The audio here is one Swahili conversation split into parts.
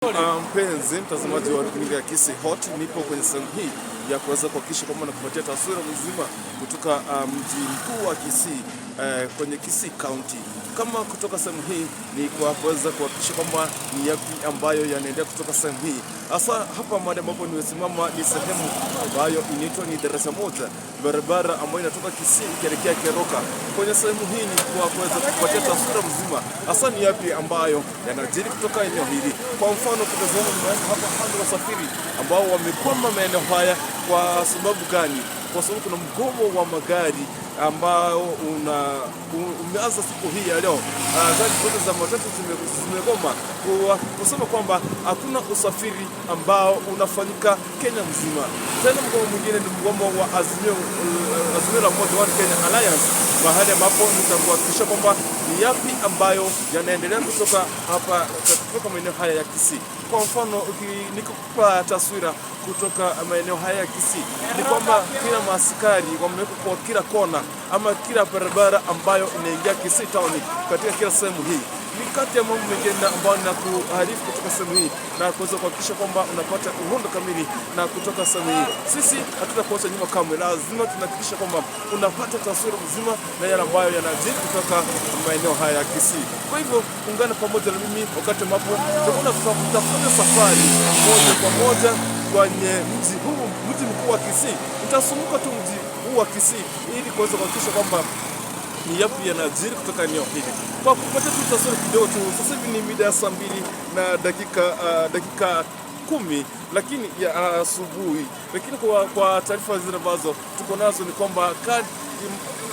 Mpenzi mtazamaji wa runinga ya Kisii Hot, nipo kwenye sehemu hii ya kuweza kuhakikisha kwamba nakupatia taswira mzima kutoka mji mkuu wa Kisii, kwenye Kisii County. Kama kutoka sehemu hii ni kwa kuweza kuhakikisha kwamba ni yapi ambayo yanaendelea kutoka sehemu hii. Hasa hapa mahali ambapo nimesimama ni sehemu ambayo inaitwa ni Darasa Moja, barabara ambayo inatoka Kisii ikielekea Keroka. Kwenye sehemu hii ni kwa kuweza kupatia taswira mzima hasa ni yapi ambayo yanajiri kutoka eneo hili. Kwa mfano, ukitazama nyuma yangu hapa, hali wasafiri ambao wamekwama maeneo haya kwa sababu gani? Kwa sababu kuna mgomo wa magari ambao umeanza siku hii ya leo. Gari zote za matatu zimegoma kusema kwamba hakuna usafiri ambao unafanyika Kenya mzima. Tena mgomo mwingine ni mgomo wa Azimio la Umoja One Kenya Alliance, mahali ambapo nitakuhakikisha kwamba ni yapi ambayo yanaendelea kutoka hapa, kutoka maeneo haya ya Kisii. Kwa mfano, nikikupa taswira kutoka maeneo haya ya Kisii ni kwamba kila maaskari wamewekwa kwa kila kona ama kila barabara ambayo inaingia Kisii town katika kila sehemu hii. Ni kati ya mambo mengine ambayo nakuarifu kutoka sehemu hii na kuweza kuhakikisha kwamba unapata uhondo kamili na kutoka sehemu hii. Sisi hatutakuacha nyuma kamwe, lazima tunahakikisha kwamba unapata taswira mzima na yale ambayo yanajiri kutoka maeneo haya ya Kisii. Kwa hivyo ungana pamoja na mimi wakati ambapo tutakuwa tutafanya safari moja kwa moja kwenye mji huu, mji mkuu wa Kisii. Nitazunguka tu mji huu wa Kisii ili kuweza kuhakikisha kwamba ni yapi yanajiri kutoka eneo hili. Kwa kupatia tu taswira kidogo tu, sasa hivi ni mida ya saa 2 na dakika 10 lakini ya asubuhi, lakini kwa taarifa zile ambazo tuko nazo ni kwamba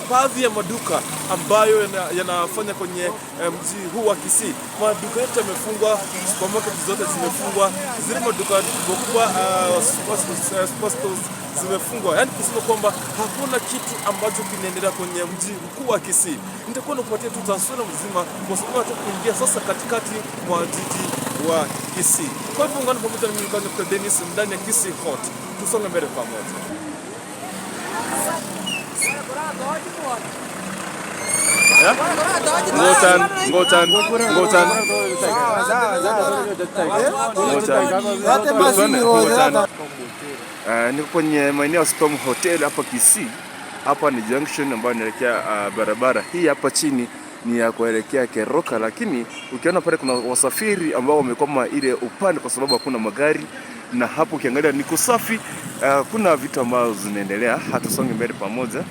baadhi ya maduka ambayo yanafanya kwenye mji huu wa Kisii, maduka yote yamefungwa, supermarket zote zimefungwa, zile maduka kubwa kubwa, superstores zimefungwa, yaani kusema kwamba hakuna kitu ambacho kinaendelea kwenye mji mkuu wa Kisii. Nitakuwa nakupatia tu taswira mzima, kwa sababu nataka kuingia sasa katikati mwa jiji wa Kisii. Kwa hivyo ungana pamoja na mimi kwanza Dennis ndani ya Kisii Hot, tusonge mbele pamoja. Yeah? Ngotan, ngotan, ngotan. Ngotan. Ngotan. Niko kwenye maeneo ya Storm Hotel hapa Kisii. Hapa ni junction ambayo inaelekea barabara hii hapa chini ni ya kuelekea Keroka, lakini ukiona pale kuna wasafiri ambao wamekwama ile upande kwa sababu hakuna magari, na hapo ukiangalia ni kusafi. Kuna vitu ambazo zinaendelea, hatusonge mbele pamoja.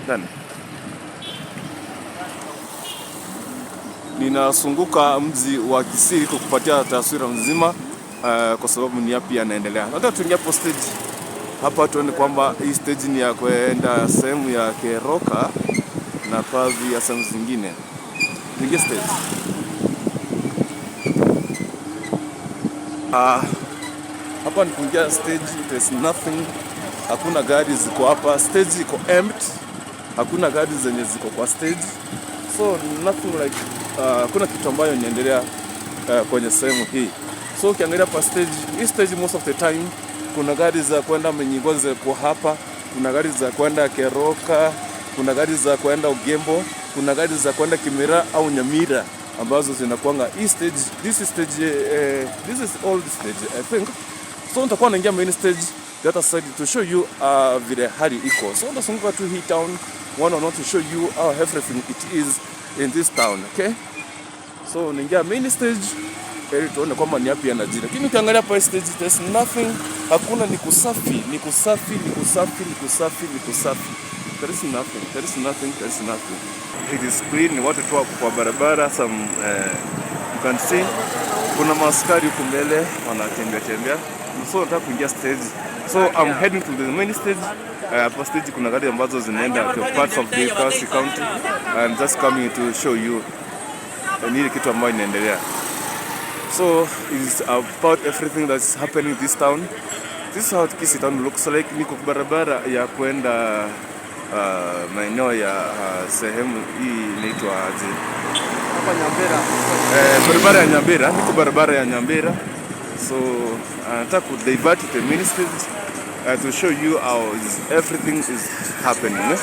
Ndani. Ninazunguka mji wa Kisii kukupatia taswira nzima, kwa sababu ni yapi yanaendelea. Nataka tuingie hapo stage hapa tuone kwamba hii stage ni ya kwenda sehemu ya Keroka na baadhi ya sehemu zingine. Tuingie stage. Hapa ni kuingia stage, there's nothing. Hakuna gari ziko hapa, stage iko empty. Hakuna gari zenye ziko kwa stage. So nothing like hakuna kitu ambayo inaendelea kwenye sehemu hii. So ukiangalia pa stage, hii stage most of the time kuna gari za kwenda Menyingo ziko hapa, kuna gari za kwenda Keroka, kuna gari za kwenda Ogembo, kuna gari za kwenda Kimera au Nyamira ambazo zinakuanga hii stage. This is stage, this is old stage, I think. So nitakuwa naingia main stage the other side to show you vile hali iko. So ndazunguka tu hii town one on one to show you how everything it is in this town, okay? So naingia main stage ili tuone kwamba ni yapi yanajiri. Lakini ukiangalia hapa stage, there's nothing, hakuna, ni kusafi, ni kusafi, ni kusafi, ni kusafi, ni kusafi. There is nothing, there is nothing, there is nothing. It is clean, ni watu tu wako kwa barabara, some you can see kuna maaskari huku mbele wanatembea tembea. So nataka kuingia stage. So I'm heading to the main stage. Hapa stage kuna gari ambazo zinaenda to parts of the Kisii County. I'm just coming to show you nini kitu ambayo inaendelea. So it is about everything that's happening in this town. This is how Kisii town looks like. Niko barabara ya kwenda maeneo ya sehemu hii inaitwa aje? Hapa Nyambera. Barabara ya Nyambera, niko barabara ya Nyambera. So nataka ku divert the main stage to show you how is everything is happening, eh?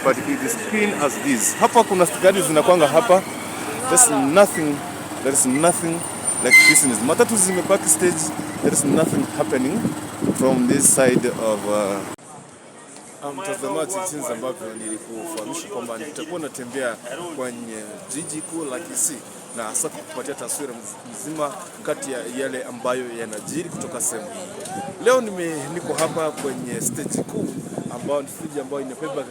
But it is clean as this. Hapa kuna gari zinakwanga hapa. There's nothing, there is nothing. Like business. Matatu zimebaki stage. There is nothing happening from this side of mtazamaji, jinsi ambavyo nilikufahamisha kwamba nitakuwa natembea kwenye jiji kuu la Kisii na hasa kukupatia taswira mzima kati ya yale ambayo yanajiri kutoka sehemu hii. Leo niko hapa kwenye stage kuu ambayo ni stage ambayo inabeba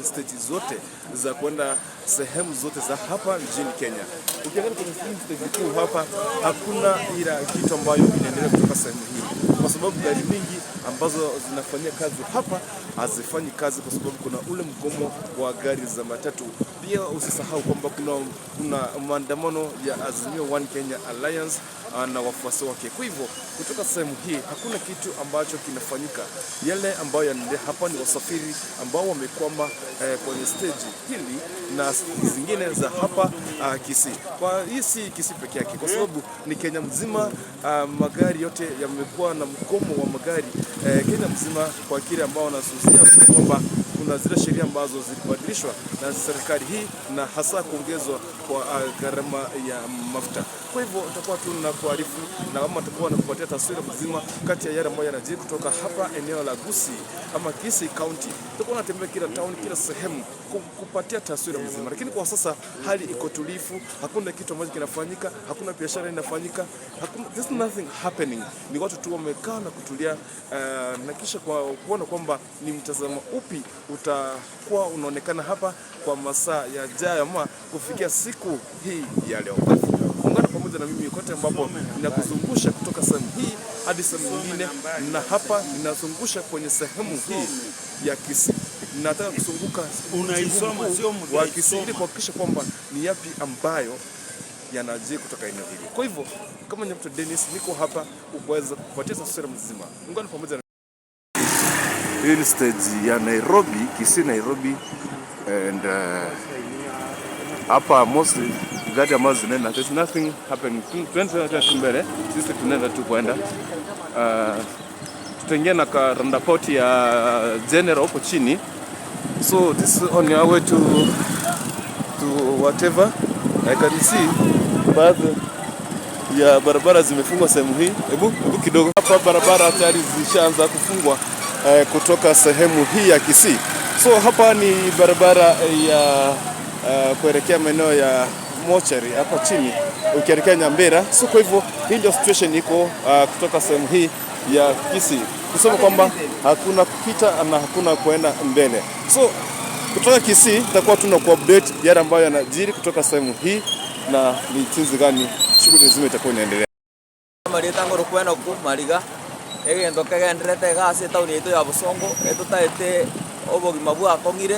stage zote za kwenda sehemu zote za hapa nchini Kenya. Ukiangalia kwenye hii stage kuu hapa, hakuna ila kitu ambayo inaendelea kutoka sehemu hii, kwa sababu gari mingi ambazo zinafanyia kazi hapa hazifanyi kazi kwa sababu kuna ule mgomo wa gari za matatu. Pia usisahau kwamba kuna maandamano ya Azimio One Kenya Alliance na wafuasi wake. Kwa hivyo kutoka sehemu hii hakuna kitu ambacho kinafanyika. Yale ambayo yanaendelea hapa ni wasafiri ambao wamekwama kwenye stage hili na zingine za hapa Kisii. Kwa hii si Kisii peke yake, kwa sababu ni Kenya mzima. Magari yote yamekuwa na mgomo wa magari Kenya mzima, kwa kile ambao wanasusia kwamba kuna zile sheria ambazo zilibadilishwa na serikali hii na hasa kuongezwa kwa gharama ya mafuta. Kwa hivyo utakuwa tu na kuarifu na kama tutakuwa nakupatia taswira mzima kati ya yale ambayo yanajiri kutoka hapa eneo la Gusii ama Kisii County. Tutakuwa natembea kila town, kila sehemu kupatia taswira mzima, lakini kwa sasa hali iko tulivu, hakuna kitu ambacho kinafanyika, hakuna biashara inafanyika, hakuna, there's nothing happening. Ni watu tu wamekaa na kutulia na kisha kwa kuona kwamba ni mtazamo upi utakuwa unaonekana hapa kwa masaa yajayo ama kufikia siku hii ya leo. Kwa hivyo, ungana pamoja na mimi kote ambapo ninakuzungusha kutoka sehemu hii hadi sehemu nyingine, na hapa ninazungusha kwenye sehemu hii ya Kisii. Nataka kuzunguka mji Unaisoma, mkuu sio wa Kisii ili mjaisoma. kuhakikisha kwamba ni yapi ambayo yanajiri kutoka eneo hili. Kwa hivyo kama ni mtu Dennis, niko hapa kuweza kupatia taswira mzima. Ungana pamoja na hii ni stage ya Nairobi, Kisii Nairobi, and hapa mostly gari ambazo zinaenda, there's nothing happening. Tuende tu mbele, sisi tunaenda tu kwenda tutaingia na ka roundabout ya General huko chini, so this is on your way to whatever. I can see baadhi ya barabara zimefungwa sehemu hii. Hebu kidogo hapa, barabara tayari zishaanza kufungwa kutoka sehemu hii ya Kisii. So hapa ni barabara ya kuelekea maeneo ya mochari hapa chini ukielekea Nyambera. So kwa hivyo hii ndio situation iko kutoka sehemu hii ya Kisii, kusema kwamba hakuna kupita na hakuna kuenda mbele. So kutoka Kisii tutakuwa tuna ku-update yale ambayo yanajiri kutoka sehemu hii na ni jinsi gani shughuli nzima itakuwa inaendelea. Marieta ngoro ku mariga egento kegenderete egasi etauni yaito ya Bosongo etutaete obogima bwakong'ire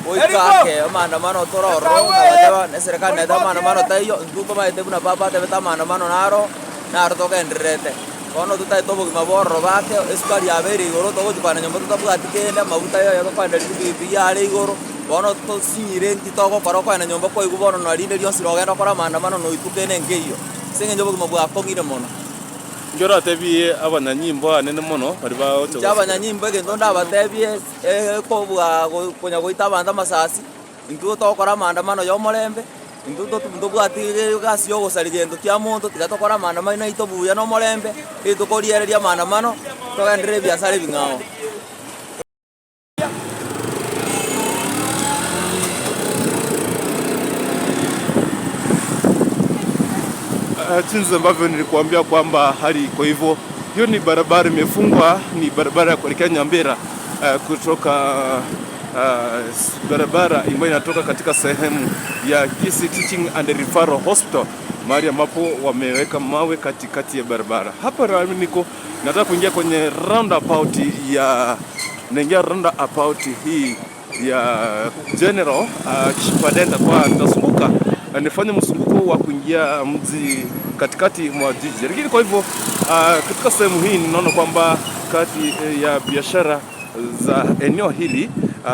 goika maandamano tororo nabateba na serikali naete maandamano taiyo intwe tomaete buna papa atebete maandamano naro naro togendererete. Bono tutaete obogima bwororo bake, esukari yabeire igoro, togochikwana nyomba totabwati kende, amaguta yoyo tokoenderia chipikipiki are igoro, bono tosinyire nki togokora okoenda nyomba kwaigwa bono narinde rionsi rogenda okora maandamano noituka ene nkeiyo ase eng'encho obogima bwakong'ire mono. Njora atebie abanyanyimbo anene mono bari bagocha. Inche abanyanyimbo egento ndabatebie kobua konya goita abanto amasasi, intwe togokora maandamano ya omorembe, intwe ntobwati egasi ya ogosaria gento kia monto, tiga tokore maandamano naito buya na omorembe, eritoriereria maandamano, togenderere ebiasara ebing'ao. Jinsi ambavyo nilikuambia kwamba hali iko hivyo. Hiyo ni barabara imefungwa, ni barabara ya kuelekea Nyambera kutoka barabara ambayo inatoka katika sehemu ya Kisii Teaching and Referral Hospital, mahali ambapo wameweka mawe katikati ya barabara. Hapa nami niko nataka kuingia kwenye roundabout ya naingia roundabout hii ya General kisha baadaye nitakuwa nitazunguka na nifanye mzunguko wa kuingia mji katikati mwa jiji. Lakini kwa hivyo katika sehemu hii ninaona kwamba kati ya biashara za eneo hili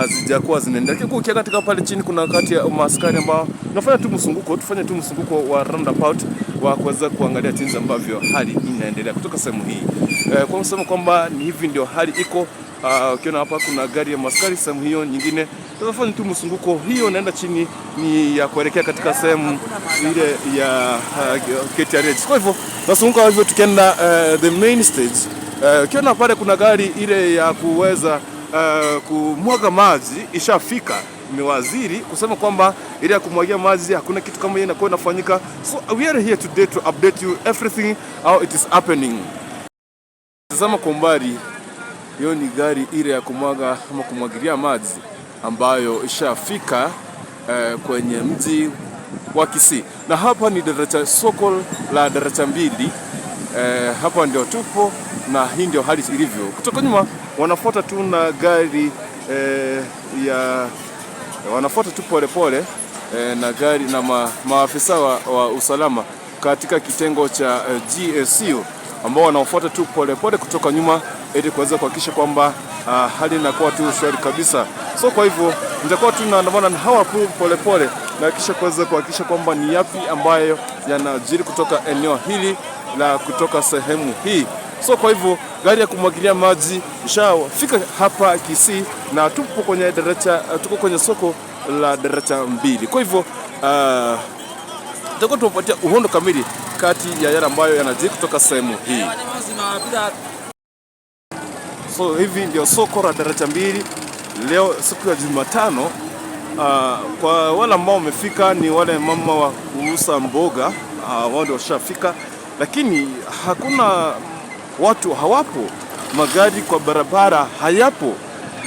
zijakuwa zinaendelea. Lakini ukiangalia katika pale chini kuna kati ya maaskari ambao nafanya tu mzunguko, tufanye tu mzunguko wa roundabout wa kuweza kuangalia jinsi ambavyo hali inaendelea kutoka sehemu hii. Kwa kusema kwamba ni hivi ndio hali iko. Ukiona hapa kuna gari ya maskari sehemu hiyo nyingine. Tunafanya tu mzunguko, hiyo inaenda chini ni ya kuelekea katika sehemu ile ya KTRH. Kwa hivyo tunazunguka hivyo tukienda the main stage. Ukiona pale kuna gari ile ya kuweza kumwaga maji ishafika, imewaziri kusema kwamba ile ya kumwagia maji hakuna kitu kama hiyo inakuwa inafanyika. So we are here today to update you everything how it is happening. Tazama kwa umbali, hiyo ni gari ile ya kumwaga ama kumwagilia maji ambayo ishafika kwenye mji wa Kisii, na hapa ni daraja, soko la daraja mbili. Hapa ndio tupo na hii ndio hali ilivyo. Kutoka nyuma wanafuata tu na gari ya wanafuata tu polepole na gari na maafisa wa usalama katika kitengo cha GSU ambao wanaofuata tu polepole kutoka nyuma ili kuweza kuhakikisha kwamba hali inakuwa tu shwari kabisa. So kwa hivyo nitakuwa tu naandamana na hawa polepole na kisha kuweza kuhakikisha kwamba ni yapi ambayo yanajiri kutoka eneo hili la kutoka sehemu hii. So kwa hivyo gari ya kumwagilia maji ishafika hapa Kisii na tupo kwenye daraja, tuko kwenye soko la daraja mbili. Kwa hivyo tutakuwa tumepatia uhondo kamili kati ya yale ambayo yanajiri kutoka sehemu hii. So hivi ndio soko la daraja mbili leo siku ya Jumatano. Kwa wale ambao wamefika ni wale mama wa kuuza mboga, wao ndio washafika, lakini hakuna watu, hawapo, magari kwa barabara hayapo,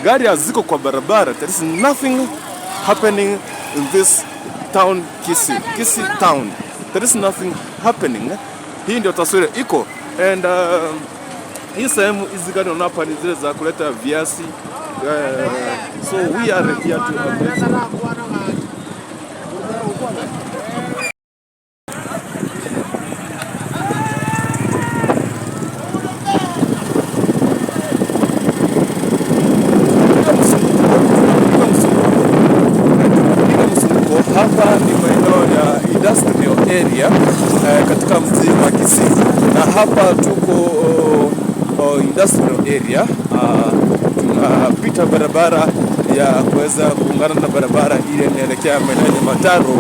gari haziko kwa barabara. There is nothing happening in this town Kisii, Kisii town. There is nothing happening. Hii ndio taswira iko and hii sehemu hizi gari unaona hapa ni zile za kuleta viazi. So we are here to update. Tunapiga mzunguko hapa ni maeneo ya industrial area katika mji wa Kisii, na hapa tuko industrial area. Tunapita barabara ya kuweza kuungana na barabara ile inaelekea maeneo ya Mataro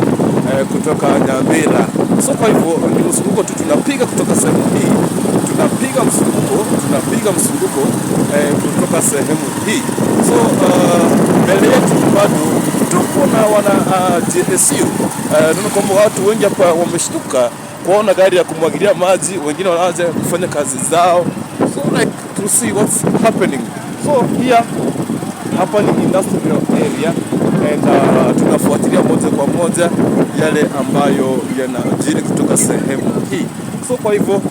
kutoka Nyamira. So kwa hivyo ni mzunguko tu tunapiga kutoka sehemu hii, tunapiga mzunguko kutoka sehemu hii. So mbele yetu bado tupo na wana GSU. Naona kwamba watu wengi hapa wameshtuka kuona gari ya kumwagilia maji, wengine wanaanza kufanya kazi zao, so like to see what's happening. So here hapa ni industrial area and tunafuatilia moja kwa moja yale ambayo yanajiri kutoka sehemu hii. So kwa hivyo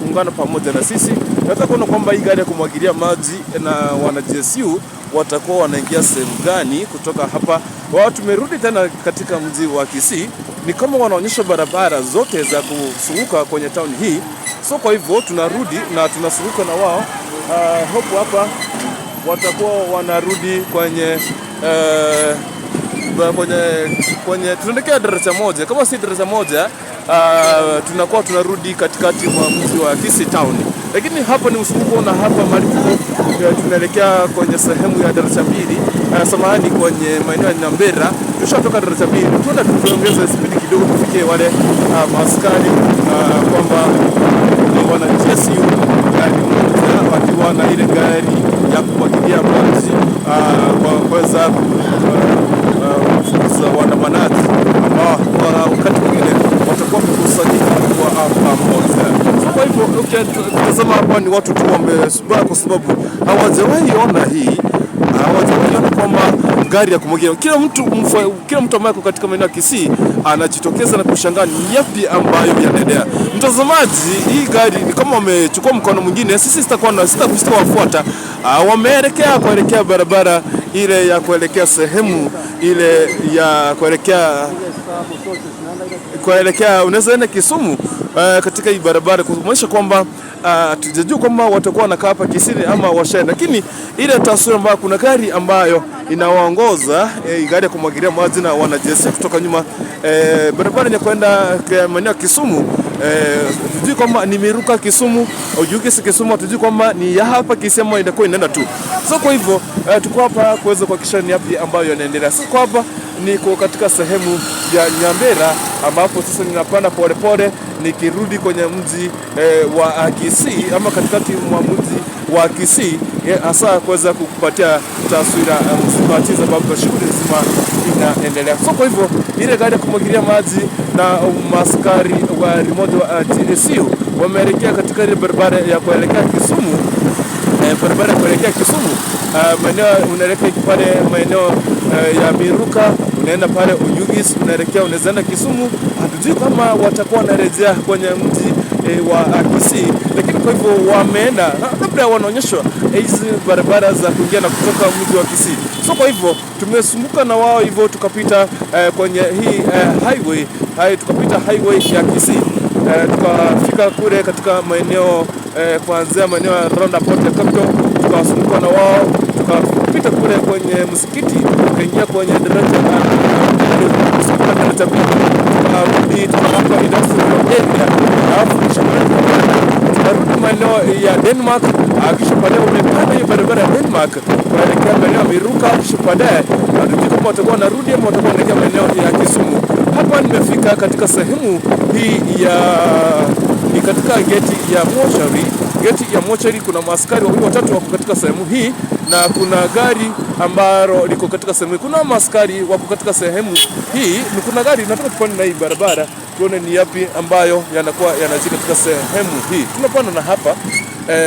ungana pamoja na sisi. Nataka kuona kwamba hii gari ya kumwagilia maji na wana GSU watakuwa wanaingia sehemu gani kutoka hapa. Wao tumerudi tena katika mji wa Kisii, ni kama wanaonyesha barabara zote za kuzunguka kwenye town hii. So kwa hivyo tunarudi na tunazunguka na wao. Hope hapa watakuwa wanarudi kwenye tunaelekea daraja moja, kama si daraja moja, tunakuwa tunarudi katikati mwa mji wa Kisii town, lakini hapa ni mzunguko na hapa mahali tuko tunaelekea kwenye sehemu ya daraja mbili, samahani, kwenye maeneo ya Nyambera. Tushatoka daraja mbili, tuenda tuongeze spidi kidogo tufikie wale maaskari kwamba ni wana GSU gari moja wakiwa na ile gari ya kumwagilia maji kwa kuweza kufukuza waandamanaji ambao kwa wakati mwingine watakuwa wamekusanyika kwa pamoja. So kwa hivyo ukitazama hapa ni watu tu wamesubaa kwa sababu hawajawahi ona hii, hawajawahi ona kwamba gari ya kumwagia. Kila mtu ambaye ako katika maeneo ya Kisii anajitokeza na kushangaa ni yapi ambayo yanaendelea. Mtazamaji, hii gari ni kama wamechukua mkono mwingine, sisi sitakuwa na sitawafuata. Wameelekea kuelekea barabara ile ya kuelekea sehemu ile ya kuelekea kuelekea, unaweza enda Kisumu katika hii barabara, kumaanisha kwamba tujajua kwamba watakuwa wanakaa hapa Kisii ama washaenda, lakini ile taswira ambayo kuna gari ambayo inawaongoza gari ya kumwagilia maji na wanajeshi kutoka nyuma, barabara ya kwenda maeneo ya Kisumu. Tujui kwamba ni Miruka Kisumu, Oyugis Kisumu, tujui kwamba ni ya hapa Kisii ama inakuwa inaenda tu. So kwa hivyo tuko hapa kuweza kuhakikisha ni yapi ambayo yanaendelea. So kwa hapa niko katika sehemu ya Nyambera ambapo sasa ninapanda polepole nikirudi kwenye mji wa Kisii ama katikati mwa mji wa Kisii, hasa kuweza kukupatia taswira mzima jinsi ambavyo shughuli nzima inaendelea. So kwa hivyo ile gari ya kumwagilia maji na maskari wa remote wa GSU wameelekea katika ile barabara ya kuelekea Kisumu, barabara ya kuelekea Kisumu, maeneo unaelekea pale maeneo ya Miruka, unaenda pale Oyugis, unaelekea unaweza enda Kisumu. Hatujui kama watakuwa wanarejea kwenye mji wa Kisii, lakini kwa hivyo wameenda labda wanaonyeshwa hizi barabara za kuingia na kutoka mji wa Kisii. So kwa hivyo tumezunguka na wao hivyo tukapita kwenye hii highway hai, tukapita highway ya Kisii, tukafika kule katika maeneo kuanzia maeneo ya roundabout ya Capital, tukawazunguka na wao tukapita kule kwenye msikiti, tukaingia kwenye daraja msikiti na daraja pili, tukarudi tukatoka industrial area, alafu kisha tukarudi maeneo ya Denmark, kisha baadaye umepanda hiyo barabara ya Denmark kuelekea maeneo ya Miruka, kisha baadaye hatujui kama watakuwa wanarudi ama watakuwa wanaelekea maeneo ya Kisumu. Hapa nimefika katika sehemu hii ya ni katika geti ya mochari. Geti ya mochari kuna maaskari wawili watatu wako katika sehemu hii, na kuna gari ambalo liko katika sehemu hii. Kuna maaskari wako katika sehemu hii, ni kuna gari. Nataka tupande na hii barabara tuone ni yapi ambayo yanakuwa yanajiri katika sehemu hii. Tunapanda na hapa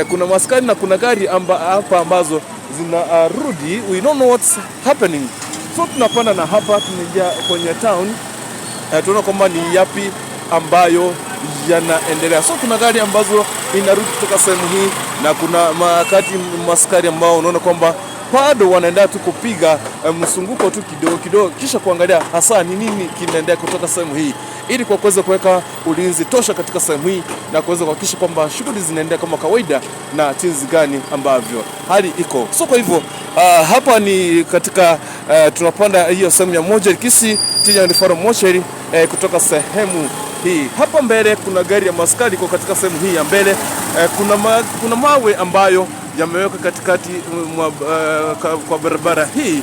kuna maaskari na kuna gari hapa ambazo zinarudi. We don't know what's happening, so tunapanda na hapa tunaingia kwenye town, tunaona kwamba ni yapi ambayo yanaendelea. So kuna gari ambazo inarudi kutoka sehemu hii na kuna makati maskari ambao unaona kwamba bado wanaendelea tu kupiga msunguko tu kidogo kidogo, kisha kuangalia hasa ni nini kinaendelea kutoka sehemu hii, ili kwa kuweza kuweka ulinzi tosha katika sehemu hii na kuweza kuhakikisha kwamba shughuli zinaendelea kama kawaida na jinsi gani ambavyo hali iko. So kwa hivyo hapa ni katika tunapanda hiyo sehemu ya moja Kisii Teaching Referral Mortuary kutoka sehemu hii. Hapa mbele kuna gari ya maskari iko katika sehemu hii ya mbele. Kuna mawe ambayo yamewekwa katikati mwa, kwa barabara hii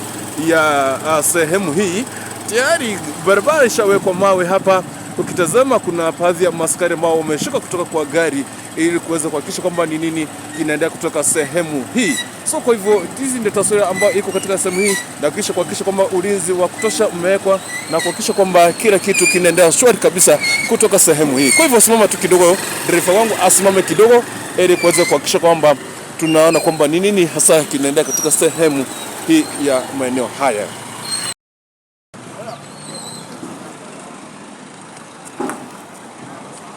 ya sehemu hii. Tayari barabara ishawekwa mawe hapa. Ukitazama kuna baadhi ya maskari ambao wameshuka kutoka kwa gari ili kuweza kuhakikisha kwamba ni nini kinaendelea kutoka sehemu hii. So kwa hivyo hizi ndio taswira ambayo iko katika sehemu hii, na kisha kuhakikisha kwamba ulinzi wa kutosha umewekwa na kuhakikisha kwamba kila kitu kinaendelea shwari kabisa kutoka sehemu hii. Kwa hivyo simama tu kidogo, dereva wangu asimame kidogo ili kuweza kuhakikisha kwamba tunaona kwamba ni nini hasa kinaendelea katika sehemu hii ya maeneo haya.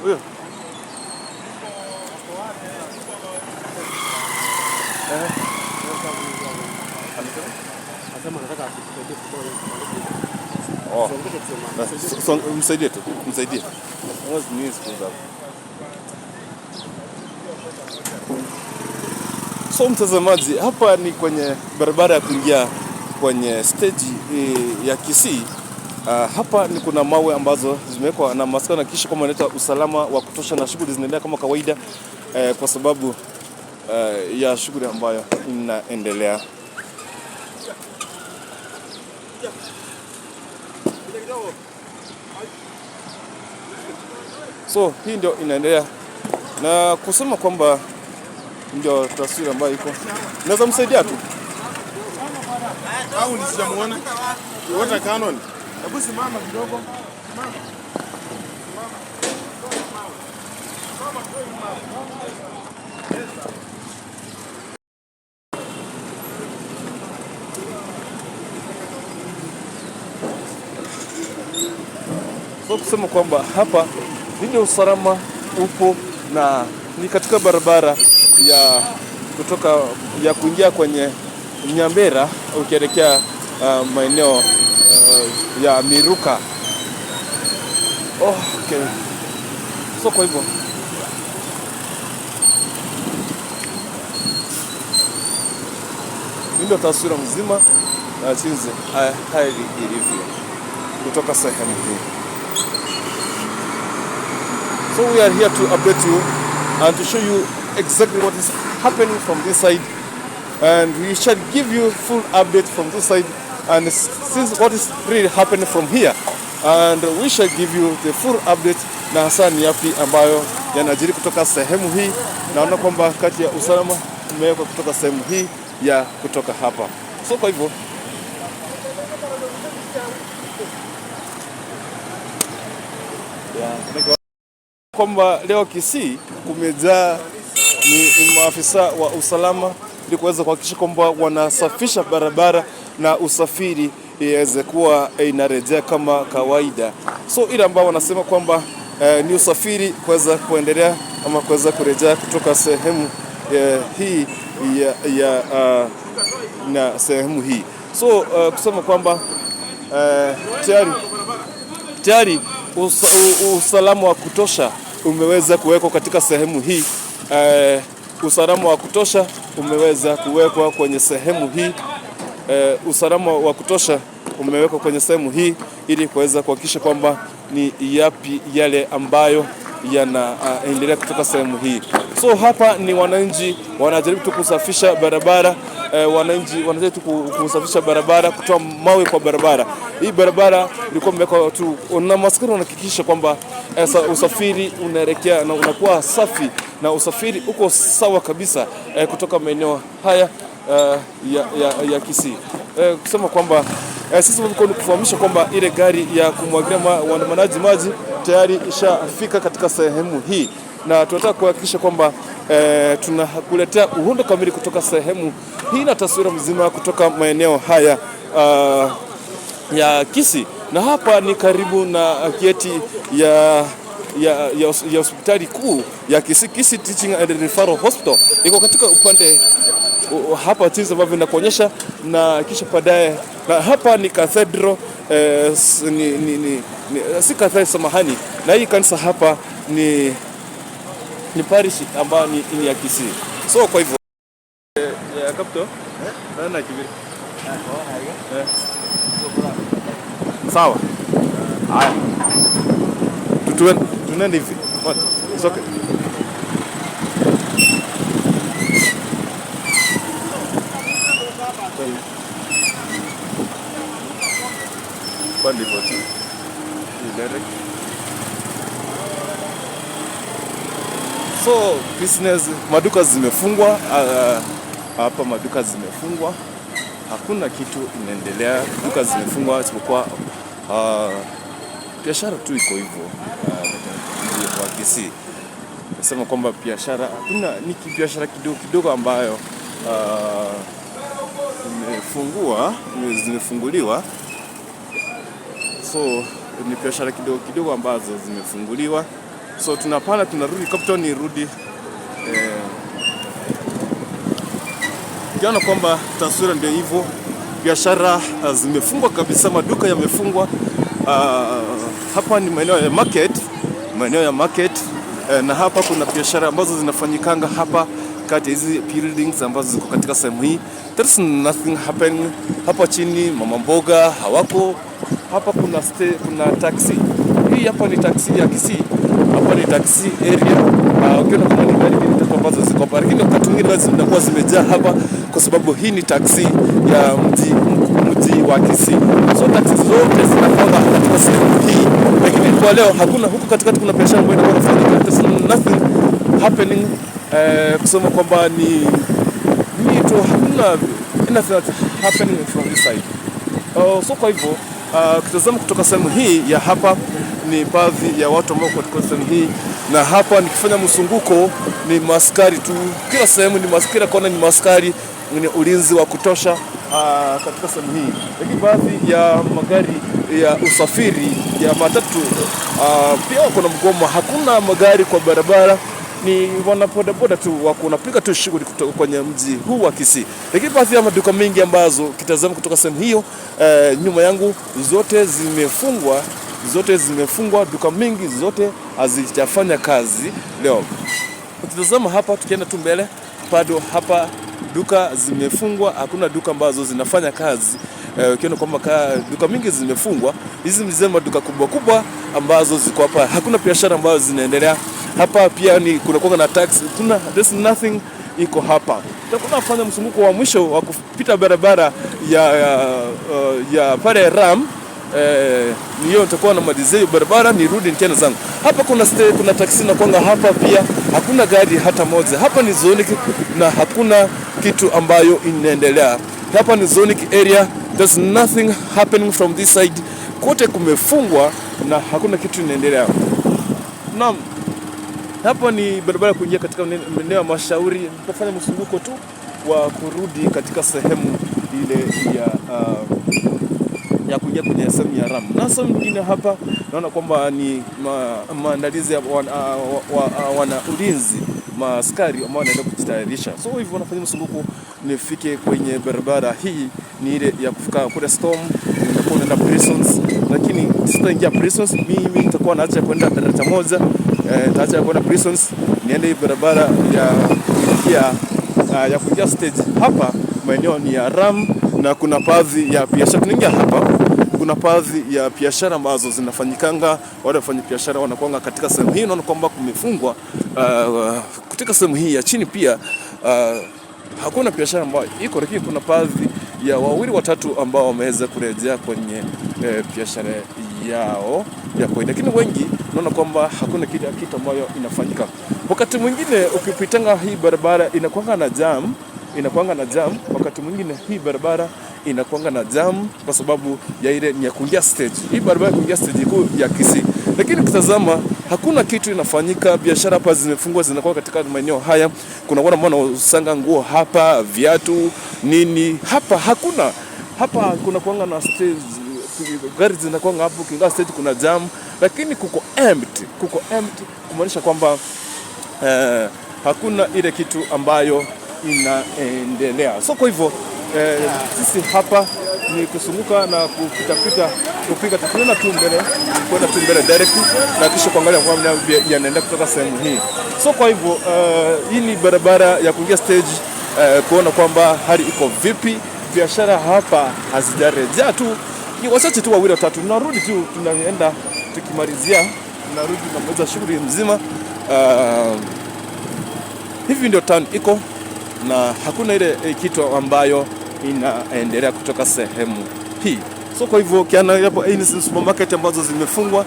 Huyo. Oh. Msaidie tu, msaidie. So mtazamaji, hapa ni kwenye barabara ya kuingia kwenye stage ya Kisii. Hapa ni kuna mawe ambazo zimewekwa na maskari na kisha kama inaleta usalama wa kutosha na shughuli zinaendelea kama kawaida, kwa sababu ya shughuli ambayo inaendelea. So hii ndio inaendelea na kusema kwamba ndio taswira ambayo iko. Naweza msaidia tu. Au nisijamuona? What Canon? Hebu simama kidogo. So kusema kwamba hapa ndio usalama upo na ni katika barabara ya kutoka ya kuingia kwenye Nyambera ukielekea maeneo ya Miruka. Oh, okay. So kwa hivyo hii ndio taswira mzima na jinsi hali ilivyo kutoka sehemu hii. So we are here to update you and to show you exactly what is happening from this side, and we shall give you full update from this side and since what is really happening from here, and we shall give you the full update na hasa ni yapi ambayo yanajiri kutoka sehemu hii. Naona kwamba kati ya usalama umewekwa kutoka sehemu hii ya kutoka hapa. So kwa hivyo yeah, kwamba leo Kisii kumejaa ni maafisa wa usalama ili kuweza kuhakikisha kwamba wanasafisha barabara na usafiri iweze kuwa inarejea kama kawaida. So ile ambao wanasema kwamba ni usafiri kuweza kuendelea ama kuweza kurejea kutoka sehemu hii ya na sehemu hii. So kusema kwamba tayari usalama wa kutosha umeweza kuwekwa katika sehemu hii. Usalama wa kutosha umeweza kuwekwa kwenye sehemu hii. Usalama wa kutosha umewekwa kwenye sehemu hii ili kuweza kuhakikisha kwamba ni yapi yale ambayo yanaendelea kutoka sehemu hii. So hapa ni wananchi wanajaribu tu kusafisha barabara. Wananchi wanajaribu tu kusafisha barabara, kutoa mawe kwa barabara. Hii barabara ilikuwa imewekwa tu na maskari wanahakikisha kwamba usafiri unaelekea na unakuwa safi na usafiri uko sawa kabisa kutoka maeneo haya ya Kisii. Kusema kwamba sisi ni kufahamisha kwamba ile gari ya kumwagilia waandamanaji maji tayari ishafika katika sehemu hii, na tunataka kuhakikisha kwamba tunakuletea uhondo kamili kutoka sehemu hii na taswira mzima kutoka maeneo haya ya Kisii. Na hapa ni karibu na geti ya hospitali kuu ya Kisii, Kisii Teaching and Referral Hospital iko katika upande hapa jinsi ambavyo inakuonyesha, na kisha baadaye na hapa ni cathedral ni si cathedral, samahani, na hii kanisa hapa ni parish ambayo ni ya Kisii. So kwa hivyo ya capital na kibiri sawa. Haya, tuende hivi. It's okay. Pande hivyo tu. Direct. So business, maduka zimefungwa hapa, maduka zimefungwa, hakuna kitu inaendelea, duka zimefungwa isipokuwa biashara tu iko hivyo katika mji wa Kisii. Nasema kwamba biashara hakuna, ni biashara kidogo kidogo ambayo zimefunguliwa. So ni biashara kidogo kidogo ambazo zimefunguliwa. So tunapanda tunarudi Capital, nirudi ukiona kwamba taswira ndio hivyo, biashara zimefungwa kabisa, maduka yamefungwa. Hapa ni maeneo ya market, maeneo ya market na hapa kuna biashara ambazo zinafanyikanga hapa kati hizi buildings ambazo ziko katika sehemu hii. There is nothing happening hapa chini, mama mboga hawako hapa. Kuna taxi. Hii hapa ni taxi ya Kisii, hapa ni taxi area. Ukiona kama ni gari mbili tatu ambazo ziko hapa, lakini wakati mwingine zinakuwa zimejaa hapa kwa sababu hii ni taxi ya mji wa Kisii. So taxi zote zinakuwa katika sehemu hii, lakini kwa leo hakuna. Huku katikati kuna biashara ambayo inakuwa inafanyika. There's nothing happening. Kusema kwamba ni tu hakuna anything that happening from this side. So kwa hivyo kitazama kutoka sehemu hii ya hapa ni baadhi ya watu ambao katika sehemu hii, na hapa nikifanya mzunguko ni maskari tu, kila sehemu ni maskari, kila kona ni maskari, ni ulinzi wa kutosha katika sehemu hii. Lakini baadhi ya magari ya usafiri ya matatu pia wako na mgomo, hakuna magari kwa barabara, ni wanabodaboda tu wako wanapiga tu shughuli kutoka kwenye mji huu wa Kisii. Lakini baadhi ya maduka mengi ambazo kitazama kutoka sehemu hiyo nyuma yangu zote zimefungwa. zote zimefungwa, duka mingi zote hazijafanya kazi leo. Ukitazama hapa, tukienda tu mbele, bado hapa duka zimefungwa, hakuna duka ambazo zinafanya kazi. Ukiona kwamba duka mingi zimefungwa, hizi ni zile maduka kubwa kubwa ambazo ziko hapa, hakuna biashara ambazo zinaendelea hapa. Pia ni kuna kuwa na taxi, kuna there's nothing iko hapa. Tutakuwa nafanya mzunguko wa mwisho wa kupita barabara ya pale Ram. Niyo nitakuwa namalizia hiyo barabara nirudi tena zangu hapa. Kuna taksi na kwanga hapa pia hakuna gari hata moja. Hapa ni zonic na hakuna kitu ambayo inaendelea hapa. Ni zonic area, there's nothing happening from this side. Kote kumefungwa na hakuna kitu inaendelea. Naam, hapa ni barabara kuingia katika maeneo ya Mashauri. Nitafanya mzunguko tu wa kurudi katika sehemu ile ya kuingia kwenye sehemu ya Ram. Na sehemu nyingine hapa naona kwamba ni maandalizi ya wana ulinzi, maaskari ambao wanaenda kujitayarisha. So hivyo wanafanya mzunguko nifike kwenye barabara hii, ni ile ya kufika kule Storm, nitakuwa naenda Prisons, lakini sitaingia Prisons, mimi nitakuwa naacha kwenda daraja moja, nitaacha kwenda Prisons niende hii barabara ya kuingia stage. Hapa maeneo ni ya Ram na kuna baadhi ya biashara tunaingia hapa, kuna baadhi ya biashara ambazo zinafanyikanga, wale wafanya biashara wanakuanga katika sehemu hii. Naona kwamba kumefungwa katika sehemu hii ya chini pia hakuna biashara ambayo iko, lakini kuna baadhi ya wawili watatu ambao wameweza kurejea kwenye biashara yao ya kawaida, lakini wengi naona kwamba hakuna kitu ambayo inafanyika. Wakati mwingine ukipitanga hii barabara inakuanga na jam, inakuanga na jam. Wakati mwingine hii barabara inakuanga na jam kwa sababu ya ile ni ya kuingia stage. Hii barabara ya kuingia stage kuu ya Kisii, lakini ukitazama hakuna kitu inafanyika. Biashara hapa zimefungwa, zinakuwa katika maeneo haya. Kuna wale ambao wanausanga nguo hapa, viatu nini hapa, hakuna hapa. Kuna kuanga na stage, gari zinakuanga hapo, ukiingia stage kuna jam, lakini kuko empty, kuko empty kumaanisha kwamba hakuna ile kitu ambayo inaendelea. So kwa hivyo sisi hapa ni kuzunguka na kupitapita kupiga tukiona tu mbele, kwenda tu mbele direct na kisha kuangalia kwamba yanaenda kutoka sehemu hii. So kwa hivyo hii ni barabara ya kuingia stage, kuona kwamba hali iko vipi. Biashara hapa hazijarejea tu, ni wachache tu wawili watatu, tunarudi tu, tunaenda tukimalizia, tunarudi tunamaliza shughuli mzima. Hivi ndio town iko na hakuna ile kitu ambayo inaendelea kutoka sehemu hii. So kwa hivyo kiana hapo, hii ni supermarket ambazo zimefungwa.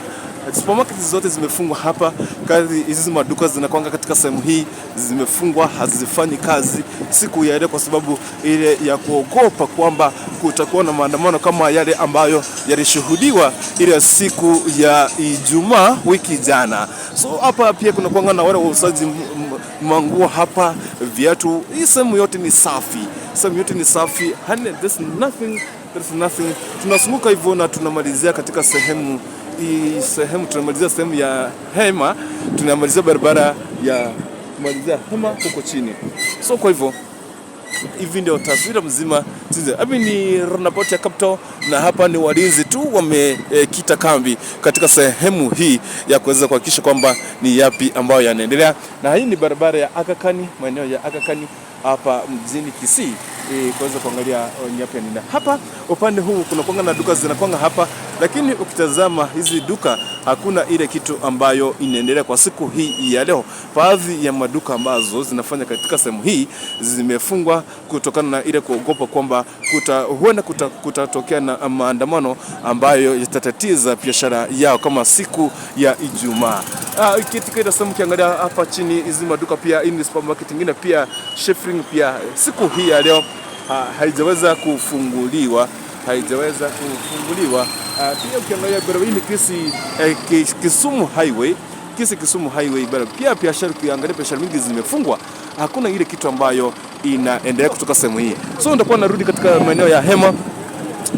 Supermarket zote zimefungwa hapa. Kazi hizi maduka zinakwanga katika sehemu hii zimefungwa, hazifanyi kazi siku ya leo, kwa sababu ile ya kuogopa kwamba kutakuwa na maandamano kama yale ambayo yalishuhudiwa ile siku ya Ijumaa wiki jana. So hapa pia kuna kuanga na wale wauzaji manguo hapa, viatu. Hii sehemu yote ni safi, sehemu yote ni safi. Hani, there's nothing, there's nothing. Tunazunguka hivyo na tunamalizia katika sehemu hii, sehemu tunamalizia sehemu ya Hema, tunamalizia barabara ya kumalizia Hema huko chini. So kwa hivyo hivi ndio taswira mzima. Hapa ni roundabout ya Capital na hapa ni walinzi tu wamekita kambi katika sehemu hii ya kuweza kuhakikisha kwamba ni yapi ambayo yanaendelea, na hii ni barabara ya Aga Khan, maeneo ya Aga Khan hapa mjini Kisii, kuweza kuangalia ni yapi yanaendelea. Hapa upande huu kuna kwanga na duka zinakwanga hapa, lakini ukitazama hizi duka hakuna ile kitu ambayo inaendelea kwa siku hii ya leo. Baadhi ya maduka ambazo zinafanya katika sehemu hii zimefungwa kutokana na ile kuogopa kwamba huenda kutatokea na maandamano ambayo yatatatiza biashara yao kama siku ya Ijumaa. Katika ile sehemu ukiangalia hapa chini hizi maduka pia, hii ni supermarket nyingine pia Scheffling pia siku hii ya leo haijaweza kufunguliwa, haijaweza kufunguliwa. Pia ukiangalia barabara hii ni Kisii, Kisumu Highway, Kisii Kisumu Highway bara pia biashara, ukiangalia biashara mingi zimefungwa, hakuna ile kitu ambayo inaendelea kutoka sehemu hii. So nitakuwa narudi katika maeneo ya Hema.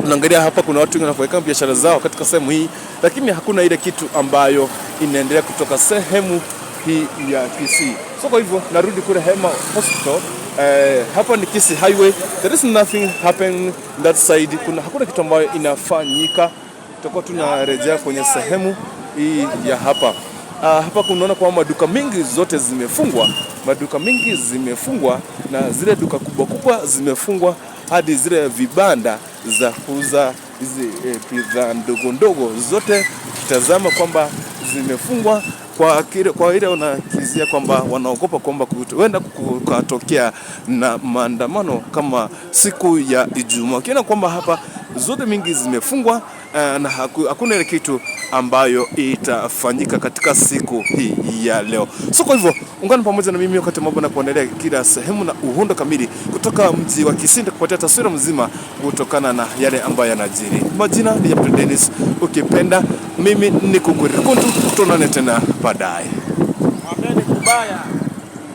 Unaangalia hapa kuna watu wengi wanafanya biashara zao katika sehemu hii, lakini hakuna ile kitu ambayo inaendelea kutoka sehemu hii ya Kisii. So kwa hivyo narudi kule Hema Hospital. Hapa ni Kisii Highway. There is nothing happen that side. Hakuna kitu ambayo inafanyika. Tutakuwa tunarejea kwenye sehemu hii ya hapa. Hapa kunaona kwamba maduka mengi zote zimefungwa, maduka mengi zimefungwa, na zile duka kubwa kubwa zimefungwa hadi zile vibanda za kuuza hizi bidhaa ndogo ndogo zote ukitazama kwamba zimefungwa kwa ile unakizia kwamba wanaogopa kwamba huenda kukatokea na maandamano kama siku ya Ijumaa. Ukiona kwamba hapa zote mingi zimefungwa na hakuna ile kitu ambayo itafanyika katika siku hii ya leo. So kwa hivyo ungana pamoja na mimi wakati ambapo na kuendelea kila sehemu na uhondo kamili kutoka mji wa Kisii kupatia taswira mzima kutokana na yale ambayo yanajiri. Majina ni Yapto Dennis, ukipenda mimi ni Kukwirikuntu, tuonane tena baadaye. Mwambeni kubaya.